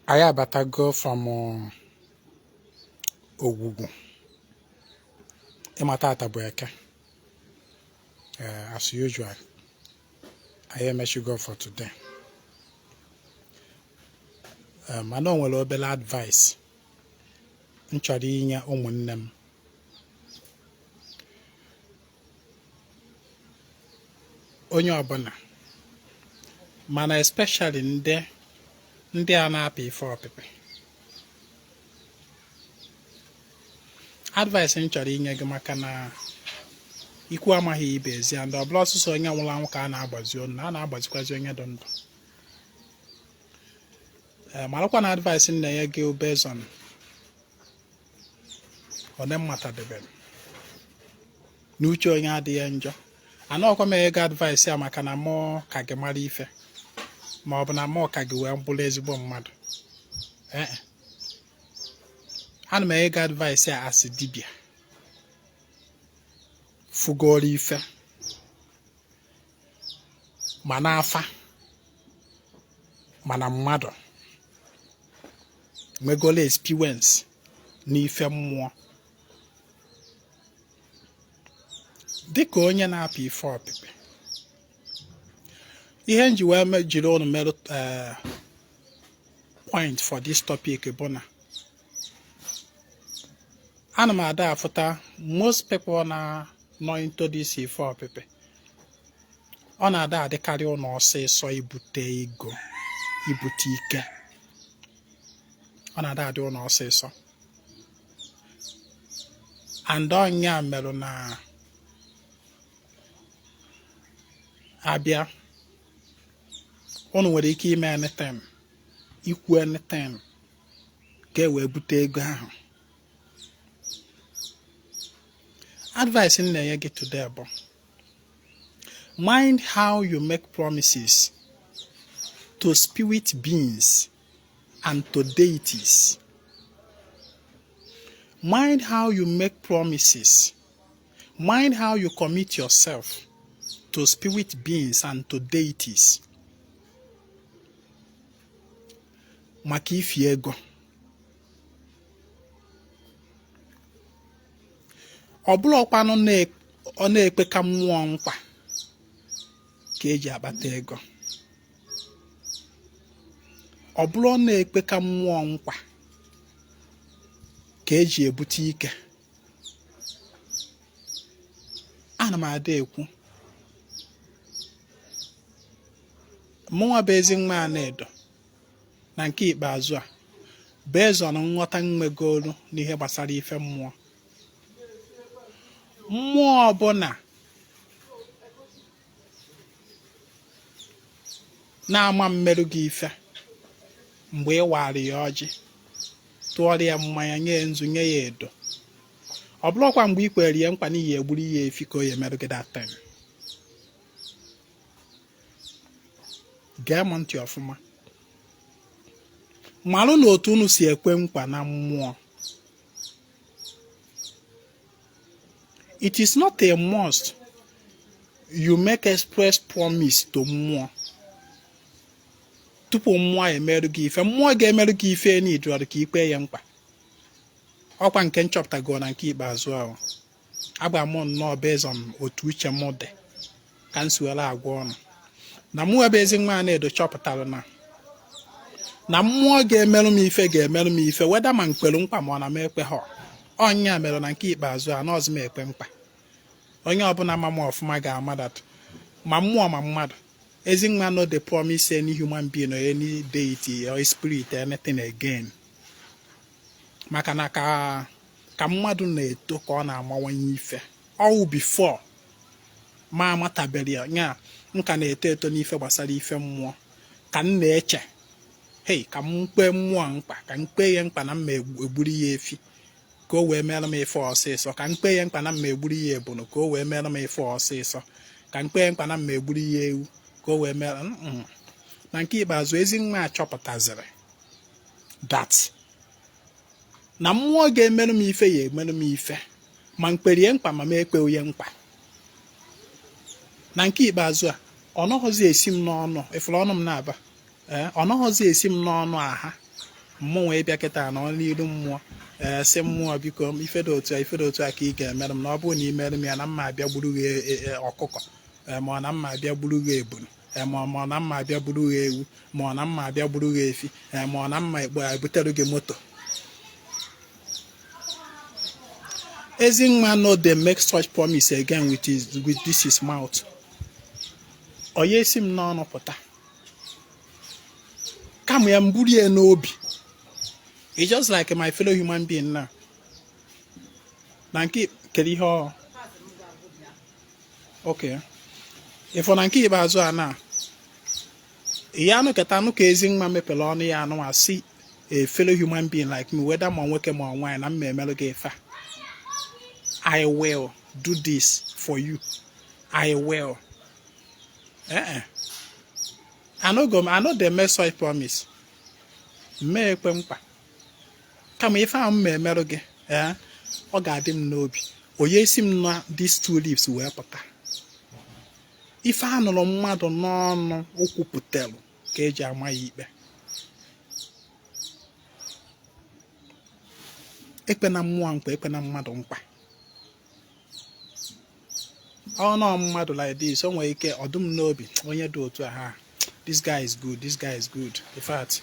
Anyị abatago from Ogwugwu. Ị ma tata bụ Eke. As usual, anyị emechigo for today. Mana o nwere obere advice m chọrọ inye ụmụnne m. Onye ọbụla, mana especially ndị a na-apị ife ọpịpị. Advice m chọrọ inye gị, maka na ikwu amaghị ibe ezi, and ọ bụrọ sọsọ onye nwụrụ anwụ ka a na-agbazi ọnụ, a na-agbazikwazi onye dị ndụ. Marakwa na advice m na-enye gị based on one m matadebere n'uche onye adịghị njọ. Anọkwa m enye gị advice ya maka na mụ ka gị mara ife, ma ọ bụ na mụ ka gị wee bụrụ ezigbo mmadụ. Ee, ana m enye gị advice ya as dibịa fugoro ife ma n'afa ma na mmadụ, nwegolo experience n'ife mmụọ dịka onye na-apị ife ọpịpị. Ihe m ji wee jiri ụnụ merụ point for this topic bụ na ana m ada afụta most people na nọ into this ife ọpịpị, ọ na-ada adịkarị ụnụ ọsịsọ ibute ego, ibute ike. Ọ na-ada adị ụnụ ọsịsọ, and ọ nya merụ na abịa ụnụ nwere ike ime anything, ikwu anything ka e wee bute ego ahụ. Advice m na-enye gị today bụ mind how you make promises to spirit beings and to deities. Mind how you make promises. Mind how you commit yourself to spirit beings and to deities. Maka ifi ego. Ọ bụrọkwanụ ọ na-ekpe ka mmụọ nkwa ka eji akpata ego. Ọ bụrọ na-ekpe ka mmụọ nkwa ka eji ebute ike. Ana m ada ekwu, mụnwa bụ Ezinwa Anaedo na nke ikpeazụ a, based on nghọta m nwegolu n'ihe gbasara ife mmụọ, mmụọ ọbụla na-ama mmerụ gị ife mgbe ị wara ya ọjị, tụọrọ ya mmanya, nye ya nzu, nye ya edo, ọ bụrọkwa mgbe ị kwere ya nkwa n'ihi egburu ya efi ka o ya emerụ gị that time. Gee m ntị ọfụma, malụ na otu unu si ekwe nkwa na mmụọ, it is not a must you make express promise to mmụọ tupu mmụọ emerụ gị ife. Mmụọ ga-emerụ gị ife n'idụọdụ ka i kwe ya nkwa. Ọkwa nke m chọpụtago na nke ikpeazụ ahụ, agba m nnọọ based on otu uche m dị ka m si were agwa ụnụ na mụ bụ Ezinwa Anaedo chọpụtara na mmụọ ga-emerụ m ife ga-emerụ m ife whether ma m kwere nkwa ma ọ na m ekweghọ. Ọ nya mere na nke ikpeazụ a anọọzị m ekwe nkwa. Onye ọbụla ma m ọfụma ga-ama that ma mmụọ ma mmadụ, Ezinwa no dey promise any human being or any deity or spirit anything again, maka na ka mmadụ na-eto ka ọ na-amawanye ife. Ọwụ before ma amatabere ya nya m ka na-eto eto n'ife gbasara ife mmụọ, ka m na-eche, hei, ka m kpee mmụọ nkwa, ka m kpee ya nkwa na m egburu ya efi ka o wee mere m ife ọsịsọ, ka m kpee ya nkwa na m egburu ya ebunu ka o wee mere m ife ọsịsọ, ka m kpee ya nkwa na m egburu ya ewu ka o wee mere. Na nke ikpeazụ, Ezinwa achọpụtaziri that na mmụọ ga-emerụ m ife ya emerụ m ife ma m kperie nkwa ma m ekpeghị nkwa. Na nke ikpeazụ a, ọ nọghọzi esi m n'ọnụ, ifuru ọnụ m na-aba, ee, ọ nọghọzi esi m n'ọnụ aha. Mmụọ ịbịa kịta nọ n'iru mmụọ, ee, sị mmụọ, biko, ife dị otu a, ife dị otu a ka ị ga-emere m, na ọ bụrụ na ị mere m ya, na mma abịa gburu gị ọkụkọ, ma ọ na mma abịa gburu gị ebunu, ma ọ na mma abịa gburu gị ewu, ma ọ na mma abịa gburu gị efi, ma ọ na mma ekpo ebutere gị moto. Ezinwa no dey make such promise again with this his mouth. Ọ ya esi m n'ọnụ pụta, kama ya m buru ya n'obi. It's just like my fellow human being now. Na nke kedu ihe ọ okay ịfọ na nke ikpeazụ a na ya anụketa anụ ka Ezinwa mepere ọnụ ya anụ asị a fellow human being like me, whether ma nwoke ma nwaanyị, na m emerụ gị ife a, I will do this for you, I will. Eh, I no go, I no dey make such promise. Mee ekwe mkpa, kama ife ahụ m emerụ gị, ee, ọ ga-adị m n'obi, onye esi m na these two lips wee pụta. Ife a nụrụ mmadụ n'ọnụ o kwupụtalụ ka eji ama ya ikpe. Ekpena mmụọ mkpa, ekpena mmadụ mkpa. Ọnụ mmadụ like this, o nwere ike ọdụm n'obi onye dị otu a, ha, this guy is good, this guy is good, in fact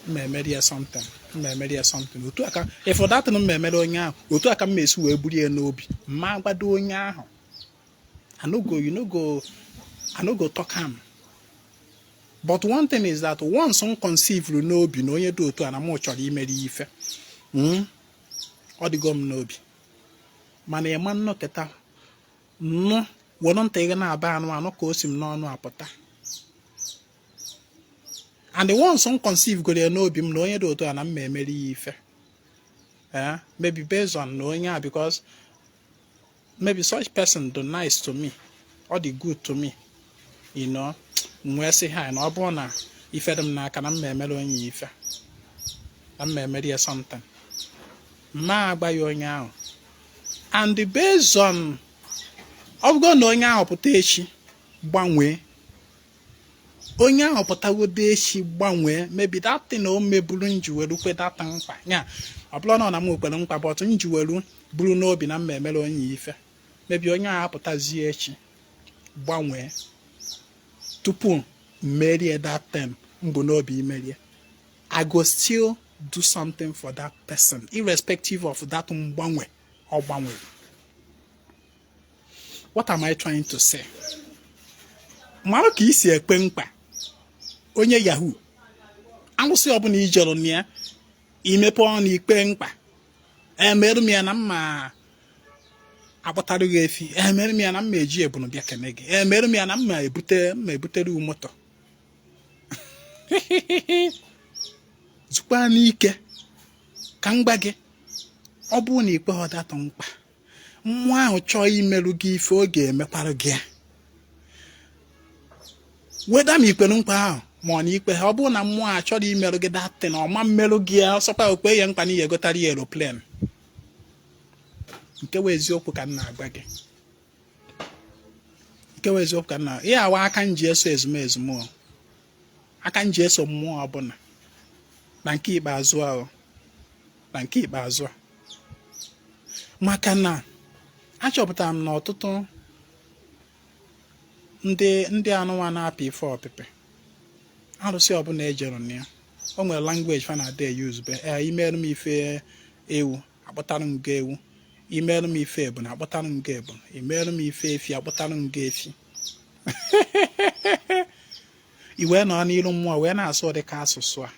m emere ya something, m emere ya something. Otu aka if that m emere onye ahụ, otu aka m esi wee buru ya n'obi ma gbado onye ahụ. I no go, you no go, I no go talk am. But one thing is that once m conceive n'obi na onye dị otu a na m chọrọ imere ya ife, ọ dịgo m n'obi. Mana ịma nnọkịta nụ were ntị gị na-aba anụ anụ ka o si m n'ọnụ apụta. And the once m conceive goro ya n'obi m na onye dị otu a na m ma emere ya ife, eh, maybe based on na onye a, because maybe such person do nice to me or dị good to me, m wee sị ha na ọ bụrụ na ife dị m n'aka na m ma emere onye ya ife, na m ma emere ya something, mma agba ya onye ahụ. And based on ọ bụgo na onye ahụ pụta echi gbanwee, onye ahụ pụtagodo echi gbanwee, maybe that thing o meburu njiweru kwe data mkpa ya, ọ bụrụ na ọ na m kwere mkpa, but njiweru buru n'obi na mma emere onye ya ife, maybe onye ahụ apụtazie echi gbanwee tupu merie that thing mbụ n'obi imerie, I go still do something for that person irrespective of that mgbanwe ọ gbanwere. What am I trying to say? Mara ka isi ekpe mkpa onye yahoo alụsị ọbụla ijerụ na ya imepe ọnụ ikpe mkpa, emerụ m ya na mma akpọtara gị efi, emerụ m ya na mma eji ebunu bịa kene gị, emerụ m ya na mma ebute mma ebutere moto. Zukwa n'ike ka m gba gị, ọ bụrụ na ikpe ọ datụ mkpa, mmụọ ahụ chọọ imerụ gị ife, ọ ga-emekwara gị ya, weda ma ikpere mkpa ahụ ma ọ na ikpe ha. Ọ bụrụ na mmụọ a chọrọ imerụ gị datin, ọma mmerụ gị ya. Ọsọkwa okpe ya mkpa na ihe egotara ya aeroplane. Nke wee eziokwu ka m na-agwa gị, nke wee eziokwu ka m na ihe awa aka m ji eso ezumezu m, aka m ji eso mmụọ ọbụla na nke ikpeazụ ahụ, na nke ikpeazụ a, maka na achọpụtara m na ọtụtụ ndị anụnwa na-apị ife ọpịpị arụsị ọbụla ejere na ya, o nwere language fa na-ada use be ee, imerụ m ife ewu, akpọtara m gị ewu, imerụ m ife ebunu, akpọtara m gị ebunu, imerụ m ife efi, akpọtara m gị efi. I wee nọ n'iru mmụọ wee na-asụ ụdị ka asụsụ a.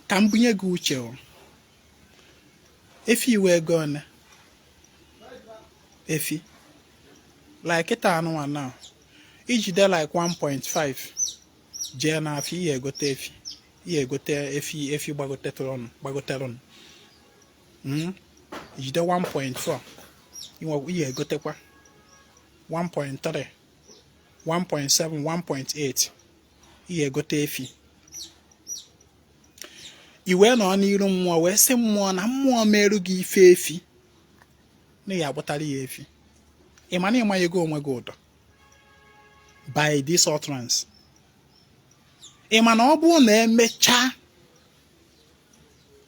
Ka m bunye gị uche o, efi iwe ego one efi like kịta anụnwa now, ijide like 1.5 jee n'afọ, ihe egote efi, ihe egote efi, efi gbagotetụrụnụ gbagoterụnụ, ijide 1.4, ihe egotekwa 1.3, 1.7, 1.8, ihe egote efi. I wee nọ n'iru mmụọ wee sị mmụọ na mmụọ merụ gị ife efi, na ya agbụtara ya efi. Ị ma na ịmanyego onwe gị ụdọ. By this utterance, ị ma na ọ bụrụ na emechaa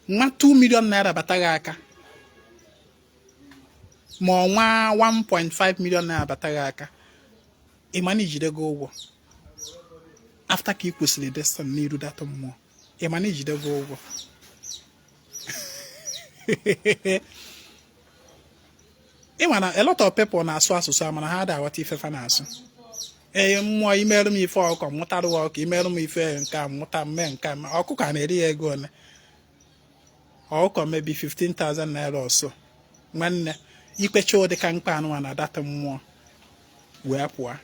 nwa 2 million naira bata gị aka, ma ọ nwa 1.5 million naira bata gị aka, ị ma na ijidego ụgwọ after ka ị kwụsịrị this thing n'iru that mmụọ? Ị ma na ijidego ụgwọ? Ị ma na a lot of people na-asụ asụsụ a, mana ha adịghị aghọta ife fa na-asụ. Ee, mmụọ, imerụ m ife ọkụkọ, mụtara ọkụkọ, imerụ m ife nke a, mụta mme nke a. Ọkụkọ a na-eri ya ego ole? Ọkụkọ maybe 15,000 naira ọsọ. Nwanne, ikpecha ụdị ka mkpa anụnwa na that mmụọ wee pụọ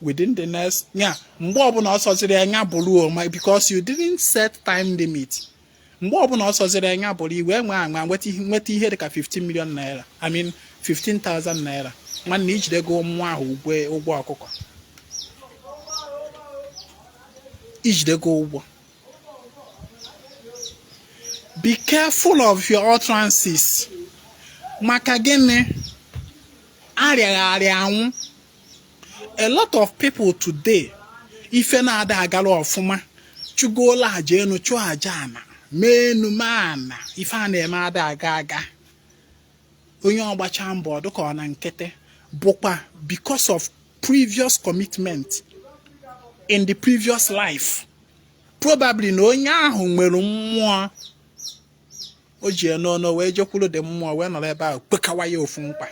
within the next ya, mgbe ọbụla ọ sọziri ya nya bụrụ o, ma because you didn't set time limit, mgbe ọbụla ọ sọziri ya nya bụrụ, iwe nwee anwa nweta ihe dịka 15 million naira, I mean 15,000 naira. Nwanne, ijidego mmụọ ahụ ụgwọ ọkụkọ, ijidego ụgwọ. Be careful of your utterances. Maka gịnị? Arịagharị anwụ. A lot of people today, ife na-ada agara ọfụma, chụgoola aja enu, chụọ aja ana, mee enu, mee ana, ife a na-eme ada aga aga. Onye ọgbacha mbọ dịka ọ na nkịtị bụkwa because of previous commitment in the previous life. Probably na onye ahụ nwere mmụọ o ji n'ọnụ wee jekwuru dị mmụọ, wee nọrọ ebe ahụ kpekawa ya ofu mkpa.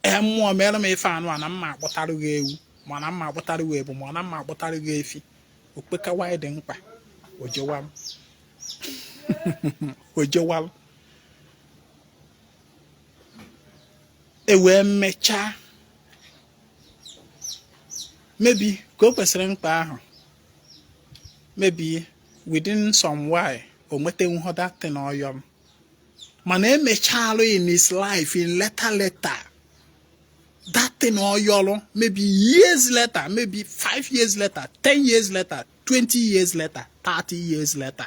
Ee, mmụọ, mere m ife anụ a, na mma akpụtarụ gị ewu, ma na mma akpụtarụ gị ebu, ma na mma akpụtarụ gị efi. Okpekawa ya dị mkpa, ojewalụ ojewalụ, e wee mechaa maybe ka o kwesịrị mkpa ahụ, maybe within some while o nweta nwuho that thing ọyọm. Mana emechalụ in his life, in later later, that thing ọyọlụ, maybe years later, maybe 5 years later, 10 years later, 20 years later, 30 years later,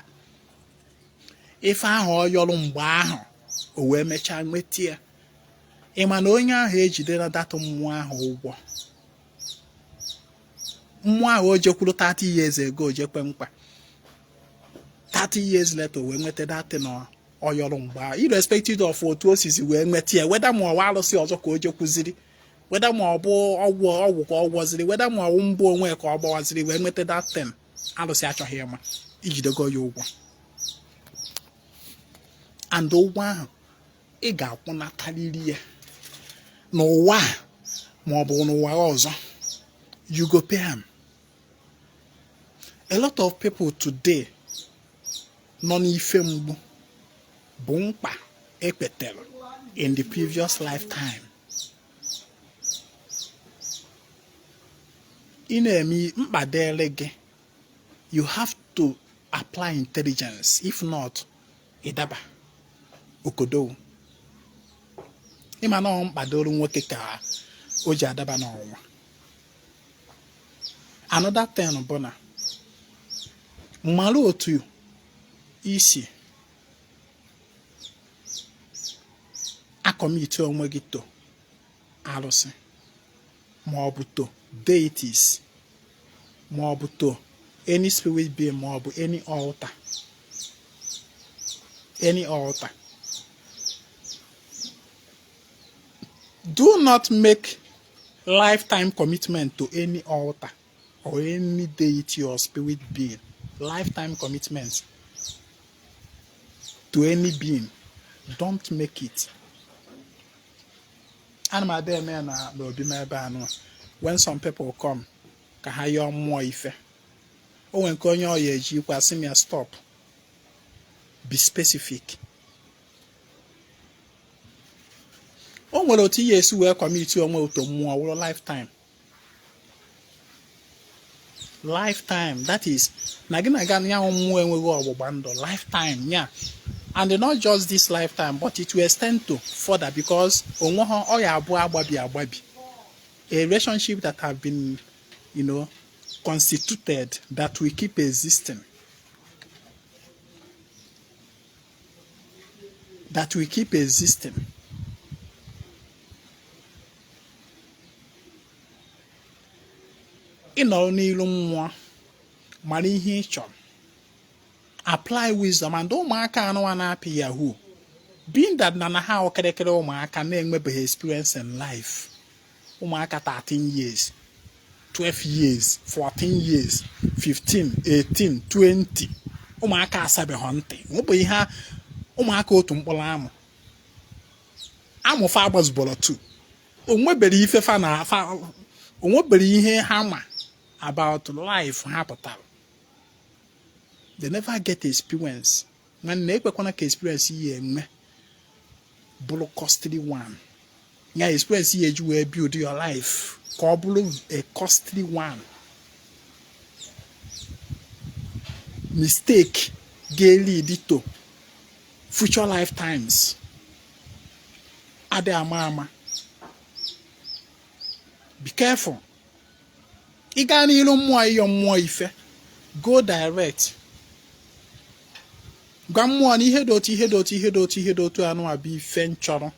ife ahụ ọyọlụ mgbe ahụ, o wee mechaa nweta ya. Ị ma na onye ahụ ejidere that mmụọ ahụ ụgwọ? Mmụọ ahụ o jekwuru 30 years ago, o jekwe mkpa, 30 years later o wee nweta that thing ọ yọrọ mgbe ahụ, irrespective of otu o sizi wee nweta ya, whether ma ọ bụ arụsị ọzọ ka o jekwuziri, whether ma ọ bụ ọgwụ ọgwụ ka ọ gwọziri, whether ma ọ bụ mbụ onwe ka ọ gbawaziri wee nweta that thing, arụsị achọghị ịma, ijidego ya ụgwọ. And ụgwọ ahụ ị ga-akwụnatarịrị ya n'ụwa a ma ọ bụ n'ụwa ọzọ. You go pay am. A lot of people today nọ n'ife mgbu bụ mkpa ekpetere in the previous lifetime. Ị na-eme mkpa dịrị gị, you have to apply intelligence. If not, ịdaba okodo. Ịma na ọ mkpa dịrị nwoke ka o ji adaba n'ọnwụnwa. Another thing bụ na mara otu isi a-commit onwe gị to arụsị, ma ọ bụ to deities, ma ọ bụ to any spirit being, ma ọ bụ any altar, any altar. Do not make lifetime commitment to any altar or any deity or spirit being. Lifetime commitment to any being, don't make it. Ana m ada eme na n'obi m ebe anụ. When some people come ka ha yọọ mmụọ ife, o nwere nke onye ọya eji ikwe asị m ya, "Stop, be specific." O nwere otu ihe esi wee commit onwe to mmụọ wụrụ lifetime, lifetime. That is na gị na gị ya mmụọ enweghị ọgbụgba ndụ lifetime ya, and not just this lifetime, but it will extend to further, because onwe ha ọ ya abụọ agbabi agbabi. A relationship that have been constituted that will keep existing, that will keep existing. Ị nọrọ n'ilu mmụọ, mara ihe ị chọrọ, apply wisdom. And ụmụaka anụwa na-apị yahoo, being that na ha okirikiri ụmụaka na-enwebeghị experience in life, ụmụaka 13 years, 12 years, 14 years, 15, 18, 20, ụmụaka asabeghị ntị, nwebụ ihe ụmụaka otu mkpụrụ amụ amụfa agbazubọrọ 2, onwebere ife fa na fa, onwebere ihe ha ma about life ha pụtara. They never get experience. Nwanne, ekwekwana ka experience ya enwe bụrụ costly one. Ya experience ya eji wee build your life ka ọ bụrụ a costly one. Mistake ga-lead to future lifetimes adị ama ama. Be careful. Ị gaa n'ilu mmụọ ịyọ mmụọ ife, go direct, gwa mmụọ na ihe dị otu, ihe dị otu, ihe dị otu, ihe dị otu anụ a bụ ife m chọrọ,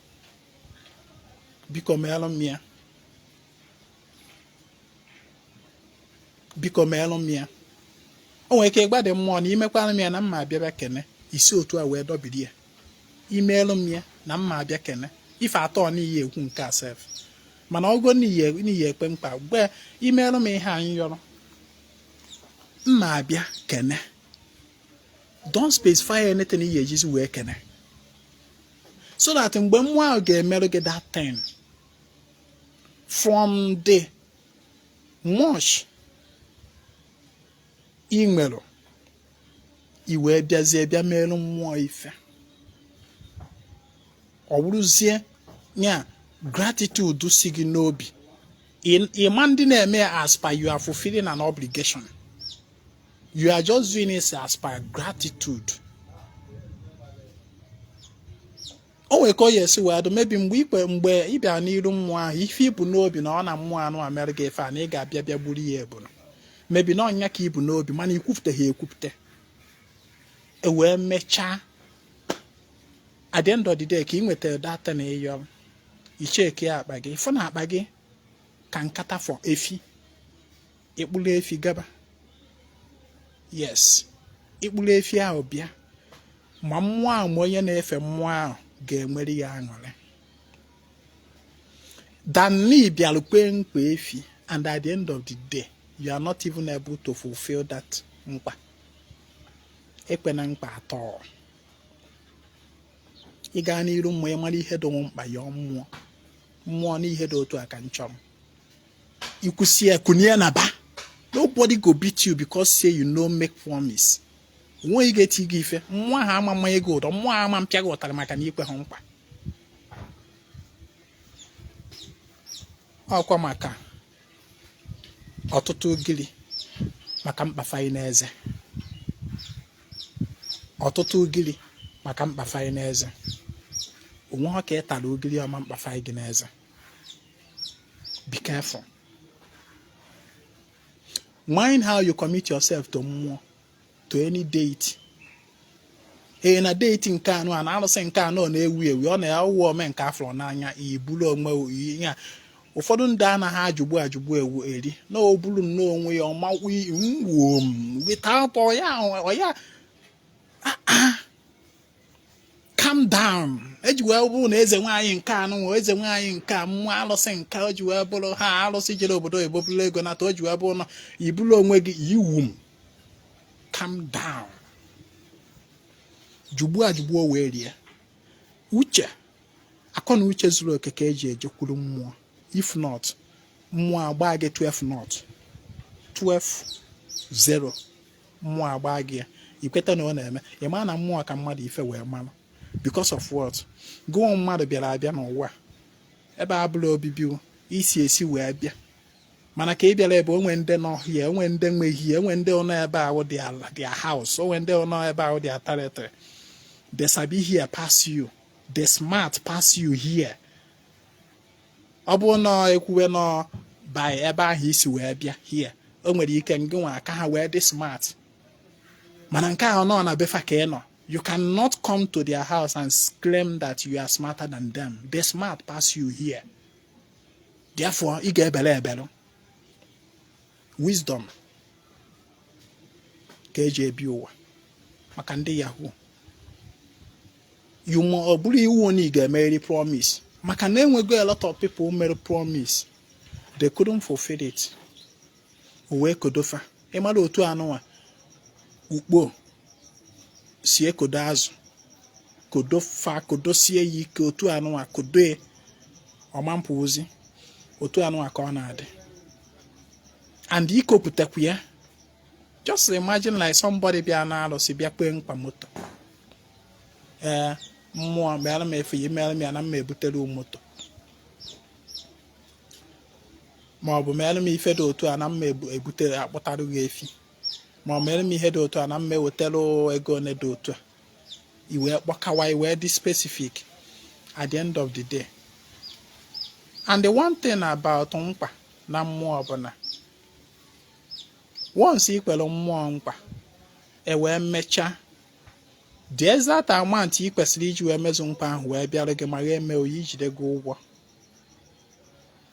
biko meelụ m ya, biko meelụ m ya. O nwere ike ịgwa dị mmụọ na imekwara m ya na mma abịa bịa kene isi otu a wee dọbiri ya, imeelụ m ya na mma abịa kene ife atọ n'iyi ekwu nke a sef. Mana ọgọ n'iyi ekpe mkpa mgbe imeelụ m ihe anyị yọrọ, mma abịa kene. Don't specify anything iyi ejizi wee kene, so that mgbe mmụọ ahụ ga-emerụ gị that thing from the much ị nwere, i wee bịazie bịa merụ mmụọ ife, ọ bụrụzie ya gratitude si gị n'obi. Ịma ndị na-eme ya as per you are fulfilling an obligation, you are just doing it as per gratitude. O nwere ka ọ ya esi wee dụ mebi mgbe ikpe mgbe ị bịara n'iru mmụọ ahụ, ife i bu n'obi na ọ na mmụọ anụ a mere gị ife a na ị ga-abịa bịa gburu ya ebunu, mebi na ọnya ka i bu n'obi, mana ikwupụtaghị ekwupụta, e wee mechaa at the end of the day ka ị nwetara data na ịyọ icheke akpa gị, fụ na akpa gị ka nkata fọ efi, ịkpụrụ efi gaba. Yes, ịkpụrụ efi ahụ bịa, ma mmụọ ahụ ma onye na-efe mmụọ ahụ ga-enwere ya aṅụrị than na ị bịara kwee nkwa efi and at the end of the day you are not even able to fulfill that nkwa. Ekwena nkwa atọ. Ị gaa n'iru mmụọ, ị mara ihe dị mkpa, yọọ mmụọ, mmụọ na ihe dị otu a ka m chọrọ. Ikwusi ya kunie na ba, nobody go beat you because say you no make promise. Onweghị ga-eti gị ife, mmụọ ahụ ama mmanya gị ụdọ, mmụọ ahụ ama mpịa gị ụtarị maka na ikwe ha nkwa. Ọkwa maka ọtụtụ ugiri maka mkpafa anyị n'eze, ọtụtụ ugiri maka mkpafa anyị n'eze. Onwe ha ka ị tara ugiri ọma mkpafa anyị gị n'eze. Be careful. Mind how you commit yourself to mmụọ, to any deity. Ee, na deity nke anụ a na arụsị nke anọ na-ewu ewu, ọ na-ewu ome nke afọ n'anya, ibulu onwe ya. Ụfọdụ ndị anaghị ajụgbu ajụgbu ewu eri na o buru nnọọ onwe ya ọma nwom without ọya ọya. Calm down. Eji wee bụrụ na eze nwaanyị nke anụ nwe eze nwaanyị nke a mmụọ alụsị nke o ji wee bụrụ ha alụsị jere obodo oyibo bụrụ ego nata, o ji wee bụrụ na ibulu onwe gị iwu m. Calm down. Jugbuo ajugbuo wee rie. Uche akọ na uche zuru oke ka eji ejekwuru mmụọ. If not, mmụọ agba gị 12 not 12 0, mmụọ agba gị ya. Ikweta na ọ na-eme, ị ma na mmụọ ka mmadụ ife wee mara. Because of what? Gụọ mmadụ bịara abịa n'ụwa ebe a bụla obibi isi esi wee bịa, mana ka ị bịara ebe onwe ndị nọ here, onwe ndị nwe here, onwe ndị nọ ebe ahụ dị ala their house, onwe ndị nọ ebe ahụ their territory. They sabi here pass you, they smart pass you here. Ọ bụrụ na ekwuwe nọ by ebe ahụ isi wee bịa here, o nwere ike ngị nwa aka ha wee dị smart, mana nke ahụ nọ na befa ka ị nọ. You cannot come to their house and claim that you are smarter than them. They smart pass you here, therefore ị ga-ebere ebere. Wisdom ka eji ebi ụwa maka ndị yahoo. You ọ bụrụ iwu na ị ga-emerịrị promise, maka na enwego a lot of people mere promise, they couldn't fulfill it. O wee kodofa. Ịmara otu anụnwa ukpo si ekodo azụ, kodofa, kodosie ya ike, otu anụnwa kodoe ọmampụzi, otu anụnwa ka ọ na-adị and ikopụtakwu ya. Just imagine like somebody bịa na alụsị, bịa kpee mkpa moto. Ee, mmụọ, mere m efe ya, mere m ya na mma ebutere moto, ma ọ bụ mere m ife dị otu a na mma ebutere akpụtara gị efi, ma ọ mere m ihe dị otu a na mma ewetara ego one dị otu a. I wee kpọkawa, i wee dị specific. At the end of the day, and the one thing about mkpa na mmụọ bụ na once i kwere mmụọ mkpa, e wee mechaa, the exact amount ị kwesịrị iji wee mezu mkpa ahụ wee bịara gị ma ya eme oyi, ijide gị ụgwọ,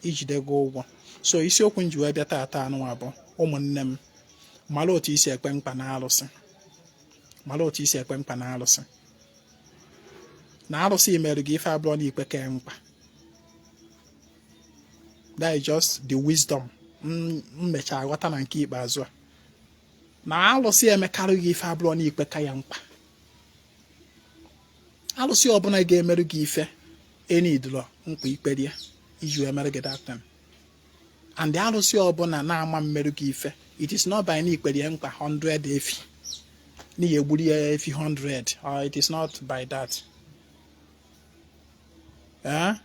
ijide gị ụgwọ. So isiokwu m ji wee bịa taata anụnwa bụ, ụmụnne m, mara otu isi ekpe mkpa na arụsị, mara otu isi ekpe mkpa na arụsị, na arụsị mere gị ife abụọ na ikpe kee mkpa. That is just the wisdom m mechaa ghọta na nke ikpeazụ a, na alụsị emekarị gị ife abụọ na ikpe ka ya mkpa. Alụsị ọbụla ga-emerụ gị ife enidlọ mkpa ikpere ya iji wee mere gị that thing. And alụsị ọbụla na-ama mmerụ gị ife, it is not by na ikpere ya mkpa 100 efi n'ihi egburu ya efi 100 or it is not by that. Eh?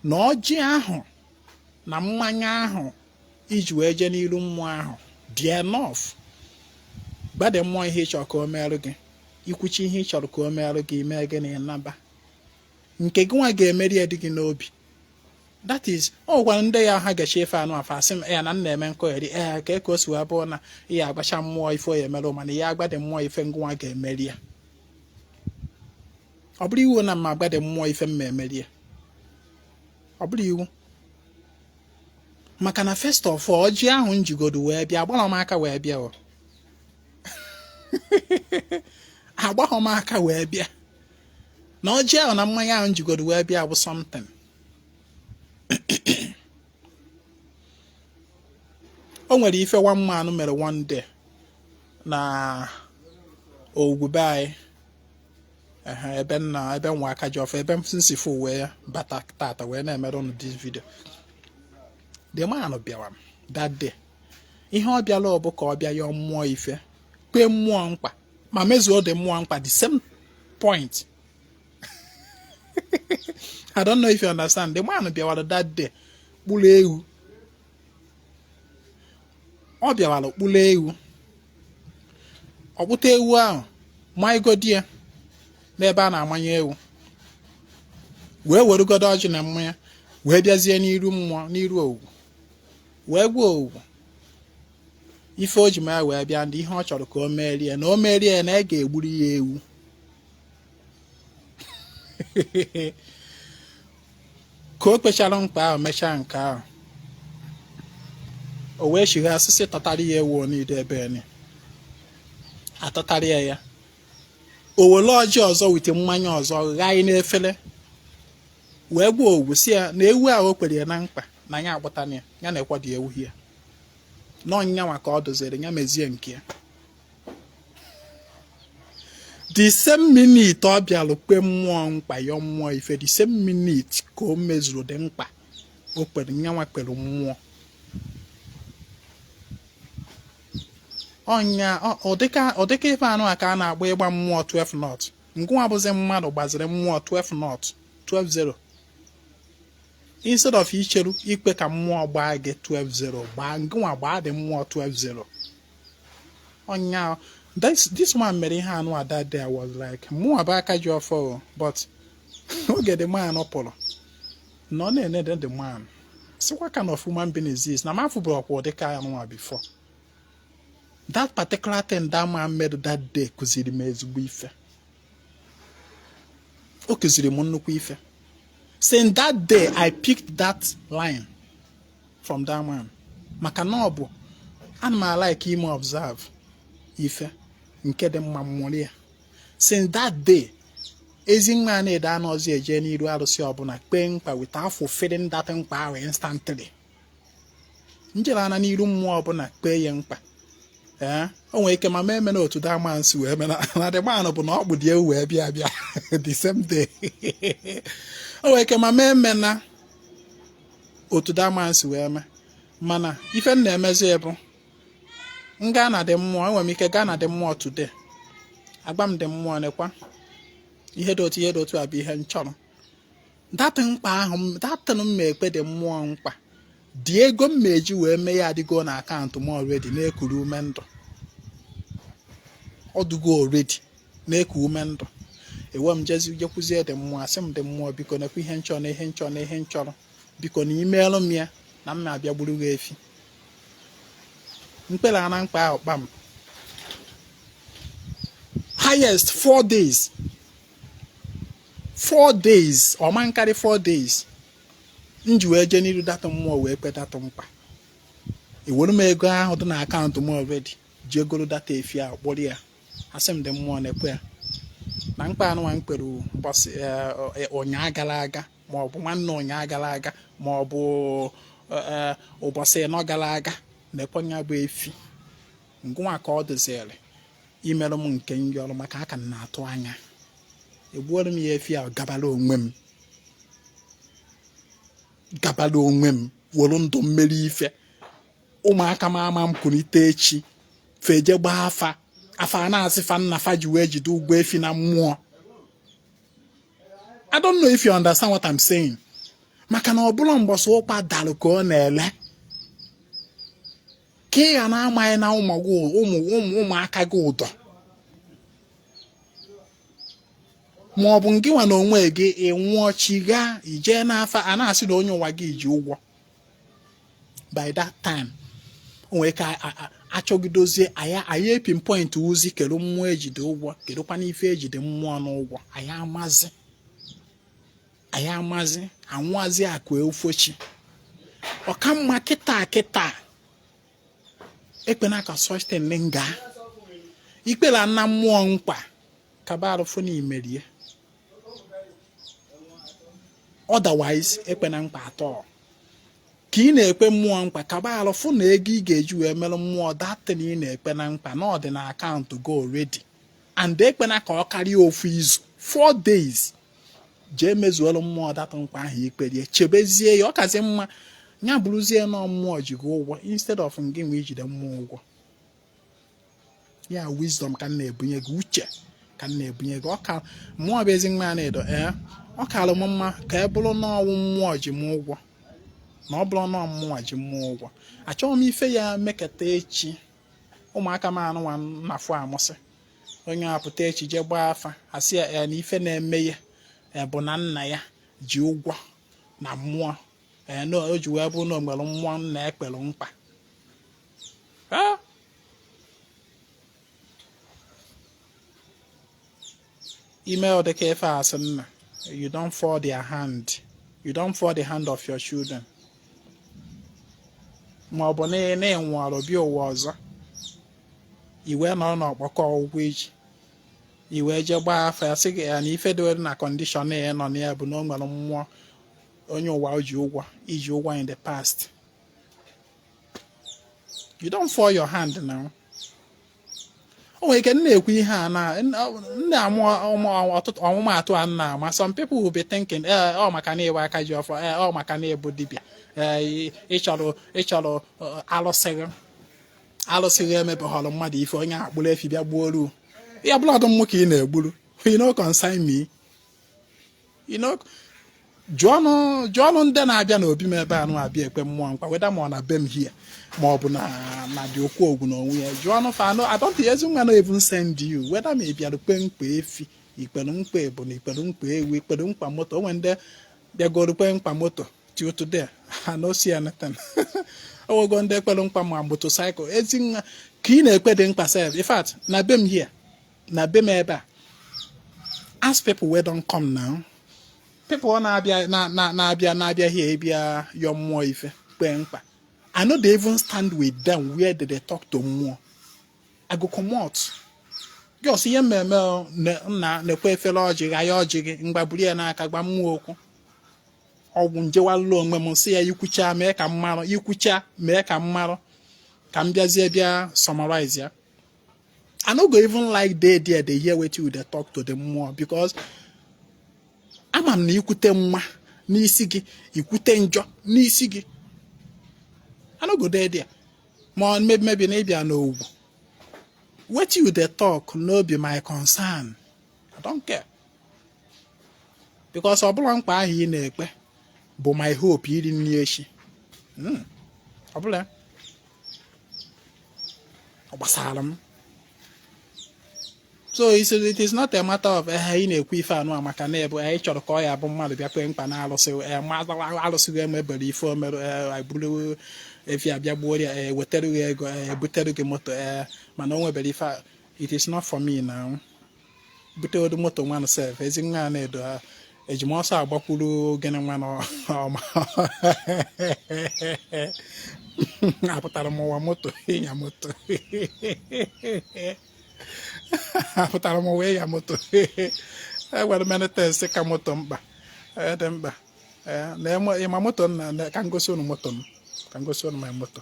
Na ọjị ahụ na mmanya ahụ iji wee jee n'iru mmụọ ahụ dị enough. Gbade mmụọ ihe ị chọrọ ka o merụ gị, ikwuchi ihe ị chọrọ ka o merụ gị, mee gị na ịnaba nke gị nwa ga-emeri ya dị gị n'obi. That is ọ gwara ndị ya ha gachi ife anụ afa, asị m ya na m na-eme nkọgheri. Ee, ka o si wee bụrụ na ihe agbacha mmụọ ife o ya emerụ, mana ihe agbade mmụọ ife ngụnwa ga-emeri ya. Ọ bụrụ iwu na mma agbade mmụọ ife mma emeri ya, ọ bụrụ iwu, maka na first of all, ọjị ahụ m jigodo wee bịa, agbara m aka wee bịa, o agbaghọ m aka wee bịa, na ọjị ahụ na mmanya ahụ m jigodo wee bịa bụ something. O nwere ife one man mere one day na ogwu be anyị, ebe nna ebe nwa aka ji ọfọ, ebe m si fụ wee bata tata wee na-emere unu this video. The man bịawa that day, ihe ọ bịala ọ bụ ka ọ bịa yọọ mmụọ ife, kpee mmụọ mkpa ma mezuo the mmụọ mkpa the same point. I don't know if you understand. The man bịawara that day kpụrụ ewu, ọ bịawara kpụrụ ewu, ọ kpụta ewu ahụ maigodi ya n'ebe a na-amanye ewu, wee werugodo ọjị na mmanya wee bịazie n'iru mmụọ, n'iru ogwu, wee gwa ogwu ife o ji ma ya wee bịa, ndị ihe ọ chọrọ ka o merie, na o merie na e ga-egburu ya ewu. Ka o kpechara mkpa ahụ, mechaa nke ahụ, o wee chigha asịsị tọtara ya ewu niile ebe ni atọtara ya ya, o were ọjị ọzọ wite mmanya ọzọ ghaghị n'efere wee gwa ogwu si ya na ewu ahụ o kwere ya na mkpa na ya akpụtana ya, ya na ekwa dị ewu ya na ọnyanwa ka ọ doziri ya mezie nke ya. The same minute ọ bịara kpe mmụọ mkpa, yọọ mmụọ ife, the same minute ka o mezuru dị mkpa o kpere, nyanwa kpere mmụọ ọnya. Ọ dịka ife anụ a ka a na-agba ịgba mmụọ 12 nought. Ngụnwa bụzi mmadụ gbaziri mmụọ 12 nought, 12-0, instead of icheru ikpe ka mmụọ gbaa gị 12-0, gbaa ngụnwa gbaa dị mmụọ 12-0. Ọnya this man mere ihe anụ a that day. I was like, mụnwa bụ aka ji ọfọ, but oge the man pụrụ na ọ na-ene the man sị, "What kind of human being is this?" Na m afụbụrụ ọkwa ụdịka anụnwa before. That particular thing that man made that day kụziri m ezigbo ife, o kụziri m nnukwu ife. Since that day, I picked that line from that man. Maka na ọ bụ ana m alike ime observe ife nke dị mma mmụrụ ya. Since that day, Ezinwa Anaedo anọzi eje n'iru arụsị ọbụla kpee mkpa without fulfilling that mkpa ahụ instantly. Njere ana n'iru mmụọ ọbụla kpee ya mkpa, ee, o nwere ike ma ma eme na otu that man si wee mee na the man bụ na ọ kpụ dị ewu wee bịa bịa the same day. O nwere ike ma ma eme na otu that man si wee mee, mana ife m na-emezi bụ m gaa na dị mmụọ, enwere m ike gaa na dị mmụọ today, agba m dị mmụọ nekwa ihe dị otu, ihe dị otu a bụ ihe m chọrọ. That mkpa ahụ, that thing m ekpe dị mmụọ mkpa dị, ego m ma eji wee mee ya adịgo na akaụntụ m already na-ekuru ume ndụ. Ọ dụgo already na-eku ume ndụ. Ewe m jezi jekwuzie dị mmụọ, asị m dị mmụọ, biko nekwa ihe nchọrọ na ihe nchọrọ na ihe nchọrọ, biko na imeelụ m ya na m na-abịa gburu gị efi. Mkpere na mkpa ahụ kpam, highest 4 days, 4 days, ọma nkarị 4 days m ji wee jee n'iru that mmụọ wee kpe that mkpa. Ewere m ego ahụ dị na akaụntụ m already ji egoro that efi ahụ kpọrọ ya, asị m dị mmụọ na-ekwe ya na mkpa anụnwa m kpere ụbọchị ụnyaa gara aga, ma ọ bụ nwanne ụnyaa gara aga, ma ọ bụ ụbọchị ịnọ gara aga, na-ekwe ya bụ efi ngụnwa ka ọ dịzịrị imerụ m nke nyọrọ, maka aka m na-atụ anya. Egbuoro m ya efi ahụ, gabara onwe m, gabara onwe m, were ndụ mmeri ife ụmụaka m ama m kulite echi feje gbaa afa, afa a na-asị fa nna fa ji wee jide ụgwọ efi na mmụọ. I don't know if you understand what I'm saying. Maka na ọ bụrụ mgbọsị ụkpa dalụ ka ọ na-ele ka ị ga na-amaghị na ụmụ ụmụ ụmụaka gị ụdọ, ma ọ bụ ngị nwa na onwe gị ị nwụọ chi gaa ijee n'afa a na-asị na onye ụwa gị ji ụgwọ. By that time, o nwere ka achọgidozie anyị anyị pinpoint ozi kedu mmụọ ejide ụgwọ, kedụkwana ife ejide mmụọ n'ụgwọ. Anyị amazi, anyị amazi anwụazi akụ efochi. Ọka mma kịta kịta ekpena ka such thing nga ikpere na mmụọ mkpa kaba arụfụ na imerie. Otherwise, ekpena mkpa atọ ka ị na-ekpe mmụọ mkpa, kaba arụfụ na ego ị ga-eji wee merụ mmụọ that thing ị na-ekpe na mkpa na ọ dị na akaụntụ go already, and ekpena ka ọ karịa ofu izu, 4 days, jee mezuelu mmụọ that mkpa ahụ ikperie, chebezie ya. Ọ kazi mma ya bụrụzie na mmụọ ji gị ụgwọ instead of ngị nwe ijide mmụọ ụgwọ. Ya wisdom ka m na-ebunye gị, uche ka m na-ebunye gị. Ọka mmụọ bụ Ezinwa Anaedo. Ee, ọ kara m mma ka e bụrụ na ọnwụ mmụọ ji m ụgwọ na ọ bụrụ na mmụọ ji mmụọ ụgwọ. Achọghị m ife ya mekata echi ụmụaka m anụnwa nnafụ amụsị onye apụta echi jee gbaa afa, asị ya na ife na-eme ya bụ na nna ya ji ụgwọ na mmụọ na o ji wee bụrụ na o nwere mmụọ nna ekpere mkpa. Ime ọ dịka ife asị nna, you don't fall their hand, you don't fall the hand of your children. Ma ọ bụ na ị nwụọrọ bịa ụwa ọzọ, i wee nọrọ n'ọkpọkọ ụgwọ iji i wee jee gbaa afa ya, sị gị ya na ife dịwere na condition ya nọ na ya bụ na o nwere mmụọ onye ụwa o ji ụgwọ, iji ụgwọ in the past. You don't fall your hand now. O nwere ike m na-ekwu ihe a na nna amụ ọtụtụ ọmụmatụ a nna ama. Some people will be thinking, ee, ọ maka na ịwa aka ji ọfọ, ee, ọ maka na ịbụ dibịa, ee, ịchọrọ ịchọrọ alụsị gị, alụsị gị emebeghọrọ mmadụ ife, onye akpụrụ efi bịa gbuoru ya bụrụ ọdụ mmụ ka ị na-egburu. You no concern me, you know. Jụọnụ jụọnụ ndị na-abịa n'obi m ebe anụ abịa ekpe mmụọ mkpa, weda ma ọ na be m here ma ọ bụ na na dị okwu ogwu n'onwe ya, jụọnụ fa. Anụ I don't Ezinwa no even send you weda ma ị bịara kpe mkpa efi, ikpere mkpa ebunu, ikpere mkpa ewu, ikpere mkpa moto. O nwere ndị bịagoro kpe mkpa moto, till today I no see anything. O nwego ndị ekpere mkpa ma motorcycle. Ezinwa ka ị na-ekpe dị mkpa sef. In fact, na be m here, na be m ebe a, ask people wey don come now, people ọ na-abịa na-abịa na-abịa here ịbịa yọọ mmụọ ife kpee mkpa. I no dey even stand with them where they dey talk to mmụọ. I go comot. Just ihe mmemme nna na-ekwe efere ọjị gha ya ọjị gị mgba buru ya n'aka gba mmụọ okwu ọgwụ njewalụ onwe m sị ya ikwucha mee ka m marụ, ikwucha mee ka m marụ, ka m bịazie bịa summarize ya. I no go even like dey there dey hear wetin you dey talk to the mmụọ, because ama m na ikwute mma n'isi gị, ikwute njọ n'isi gị. I no go dey there. Ma ọ maybe na ịbịa n'ogwu, wetin you dey talk no be my concern. I don't care, because ọ bụla mkpa ahụ ị na-ekpe bụ my hope iri nri echi. Ọ bụla ọ gbasara m. So it is not a matter of ị na-ekwu ife anụ a maka na ebu ị chọrọ ka ọ ya bụ mmadụ bịa kpee mkpa na alụsị alụsị gị emebere ife omerụ eburu efi abịa gbuo ya, wetara gị ego, ebutere gị moto, mana o nwebere ife. It is not for me now. Bute odu moto nwanụ sef ezi nwa na-edo ha eji m ọsọ agbakwuru gịnị nwa na ọma apụtara m ụwa moto ịnya moto, apụtara m ụwa ịnya moto. Enwere many things ka moto mkpa dị mkpa na ịma moto na ka m gosi unu moto m, ka m gosi unu my moto,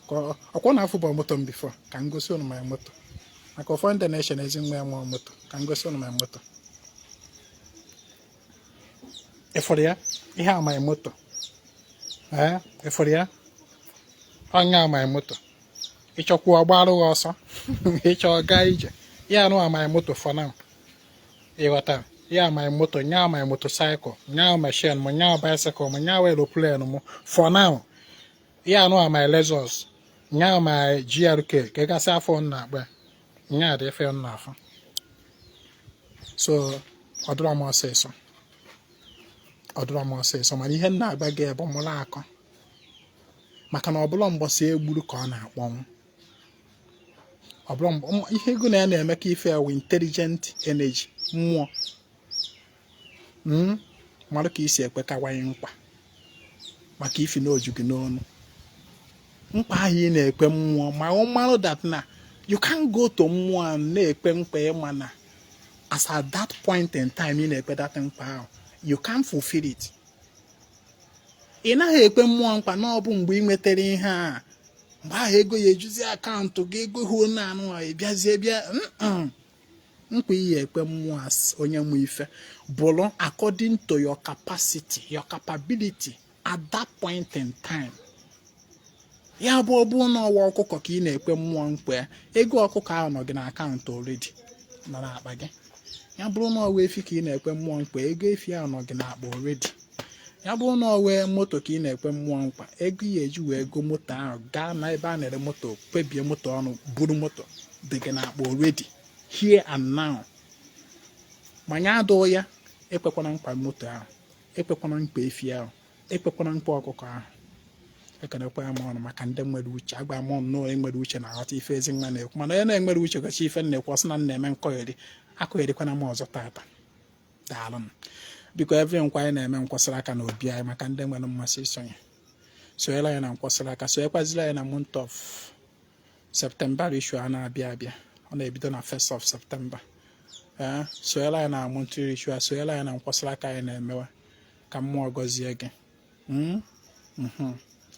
ka ọkwọ na afụ bụ moto m before, ka m gosi unu my moto, maka ụfọdụ ndị na-eche na ezi nwa ya nwe moto. Ka m gosi unu my moto. Ịfụrụ ya? Ihe a my moto. Ee, ịfụrụ ya? Ọnya my moto. Ịchọkwu ọgbarụ gị ọsọ, ịchọ gaa ije ya anụ my moto for now. Ịghọta ya? My moto nya, my motorcycle nya, machine m nya, bicycle m nya, aeroplane m for now. Ya anụ my Lexus nya, my GRK ka gasị afọ m na-akpa nya dị ife m na-afụ. So ọ dịrọ m ọsịsọ, ọ dịrọ m ọsịsọ, mana ihe m na-agba gị bụ mụrụ akọ, maka na ọbụla mgbọsị egburu ka ọ na-akpọnwụ. Ọbụla ihe ego na ya na-eme ka ife ewu intelligent energy mmụọ marụ ka isi ekwekawanye nkwa maka ifi na oju gị n'ọnụ mkpa ahụ ị na-ekpe mmụọ. Ma ọ marụ that na you can't go to mmụọ and na-ekpe mkpa ịma na as at that point in time ị na-ekpe that mkpa ahụ, you can't fulfill it. Ị naghị ekpe mmụọ mkpa na ọ bụ mgbe ị nwetara ihe a, mgbe ahụ ego ya ejuzi akaụntụ gị, ego hụ na anụ a bịazie bịa mkpa iyi ekpe mmụọ as onye nwe ife bụrụ according to your capacity, your capability at that point in time. Ya bụ, ọ bụrụ na ọwa ọkụkọ ka ị na-ekpe mmụọ mkpa ya, ego ọkụkọ ahụ nọ gị na akaụntụ already, nọ n'akpa gị. Ya bụrụ na ọwa efi ka ị na-ekpe mmụọ mkpa, ego efi ahụ nọ gị n'akpa already. Ya bụrụ na ọwa moto ka ị na-ekpe mmụọ mkpa, ego ya eji wee go moto ahụ, gaa na ebe a na-ere moto, kpebie moto ọnụ, buru moto dị gị n'akpa already here and now. Ma ya adụghị ya, ekpekwana mkpa moto ahụ, ekpekwana mkpa efi ahụ, ekpekwana mkpa ọkụkọ ahụ. Ekenekwa m ọnụ maka ndị nwere uche. Agba m ọnụ na onye nwere uche na-aghọta ife ezi nwa na-ekwu, mana onye na-enwere uche gochi ife m na-ekwu, ọsị na m na-eme nkọgheri akụgherikwana m ọzọ tata. Daalụ m. Biko, every nkwa anyị na-eme nkwasịrị aka na obi anyị, maka ndị nwere mmasị isonye, sonyere anyị na nkwasịrị aka, sonyekwaziri anyị na month of September ritual a na-abịa abịa. Ọ na-ebido na 1st of September. Ee, sonyere anyị na monthly ritual, sonyere anyị na nkwasịrị aka anyị na-emewe. Ka mmụọ gọzie gị.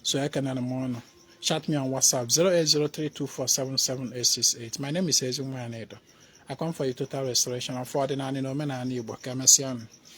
So ekenere m ọnụ. Chat me on WhatsApp 08032477868. My name is Ezinwa Anaedo. I come for a total restoration of ọdịnala na omenala Igbo. Ka emesịa.